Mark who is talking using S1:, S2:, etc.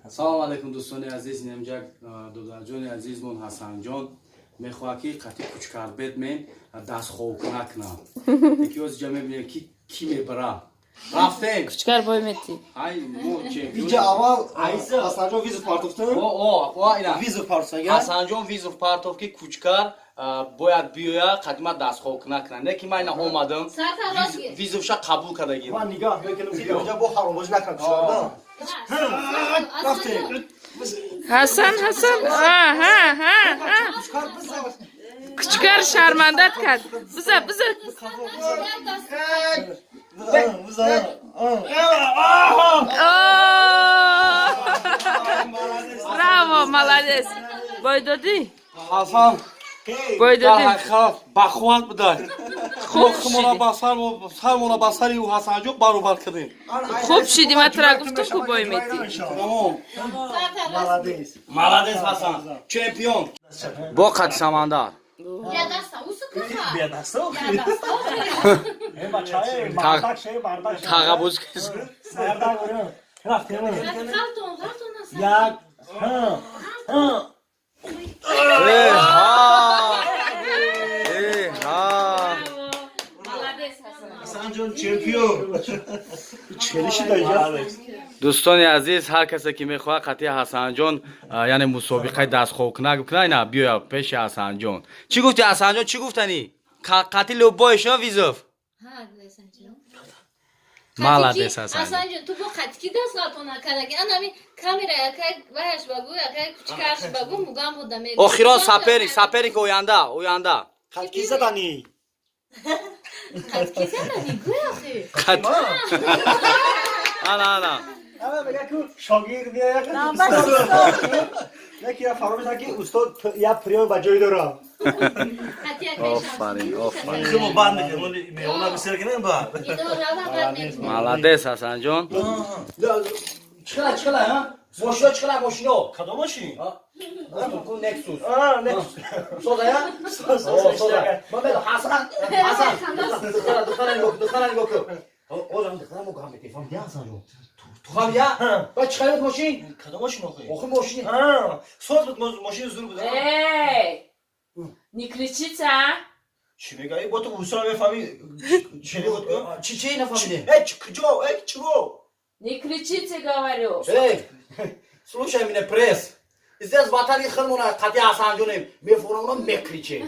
S1: Салом алейкум, дӯстони азиз. Инамҷа додарҷони азизмон Ҳасанҷон мехоҳад, ки қати Кучкарбетмен дастхобкуна кунам. Яки ҳозиҷа мебинем, ки ки мебара. Рафтем.
S2: Кучкар бой мети.
S1: Ай, мо чемпион.
S3: Иҷа аввал Ҳасанҷон вызов партофту.
S1: О, ина.
S3: Вызов партофтага.
S1: Ҳасанҷон вызов партофт, ки Кучкар бояд биёя, қадима дастхобкуна кунам. Не ки ман ина омадам. Вызов ша қабул кардагим.
S3: Ман нигоҳ мекунам, ки инҷа бо ҳаромбозӣ накунам кучкарда. Рафтем.
S2: Ҳасан, Ҳасан. Ҳа, ҳа, ҳа, ҳа. Кучкар шармандат кард. Биза, биза.
S3: Бизан.
S2: О! Браво, молодец. Бой додӣ?
S1: Ҳасан
S2: Бой
S1: дар
S2: додӣ?
S1: ҳақиқат бахувват будай.
S2: Хуб
S1: Хумона
S2: шидӣ.
S1: ба сармона ба сари ӯ Ҳасанҷон баробар кардем.
S2: Хуб шидӣ, ман тура гуфтам, ку бой метӣ.
S1: Тамом.
S3: Молодец.
S1: Молодец, Ҳасан, чемпион бо қати Самандар.
S3: Бедаста. Э, бачаe, мардак ше, мардак ше.
S1: Тағабуз.
S3: Мардак. Рафтем. Як. Ҳа. Ҳа.
S1: Э ҳа, э ҳа.
S2: Молодец, Ҳасан.
S3: Ҳасанҷон чемпион. Чели шида иҷа.
S1: Дӯстони азиз, ҳар касе ки мехоҳад қати Ҳасанҷон, яъне мусобиқаи дастхобкунак бикунад, ина биёя пеши Ҳасанҷон. Чӣ гуфти, Ҳасанҷон, чӣ гуфтанӣ? Қати любой шо вызов. Молодец, Ҳасанҷон.
S4: Ҳасанҷон, ту бо қатики даст ғалтона кардаги. Анами камера якай ваяш багу, якай кучкаш багу, мугам буда мегӯ.
S1: Охирон соперник, соперник оянда, оянда.
S3: Қатки задани.
S4: Қатики задани, гӯй охи.
S1: Ана, ана.
S3: Ама мега ку шогирд биёя, яки я фаромӯш накун, ки устод я приём ба ҷой дорам.
S4: Қатӣ якай.
S1: Офарин, офарин.
S5: Химо бад мекунем, меҳмона бисёр кунем бад.
S4: Ино рава бад мекунем.
S1: Молодец, Ҳасанҷон. Чиқала, чиқала, ҳа, мошино чиқала, мошино.
S5: Кадом мошин?
S1: Нексус.
S3: А, Нексус.
S1: Созая. Соза. Ҳасан, Ҳасан, духтара, духтара нигоҳ кун, духтара нигоҳ кун. Озам духтара мо гам метем, фаҳмидӣ, Ҳасанҷон? Ту фаҳмидӣ? Ба чӣ харид мошин?
S5: Кадом мошин охи?
S1: Охи мошин.
S5: Соз буд, мошини зур буд.
S2: Эй! Не кричите, а?
S5: Чӣ мегаи? Бо ту усула мефаҳмӣ, чели буд ку?
S1: Чӣ, чӣ нафаҳмидем?
S5: Э, куҷо? Э, чиво?
S2: Не кричите, говорю.
S1: Эй, слушай меня, пресс. Здесь ватани хилмона қати Ҳасанҷонем. Мефурамона, мекричем.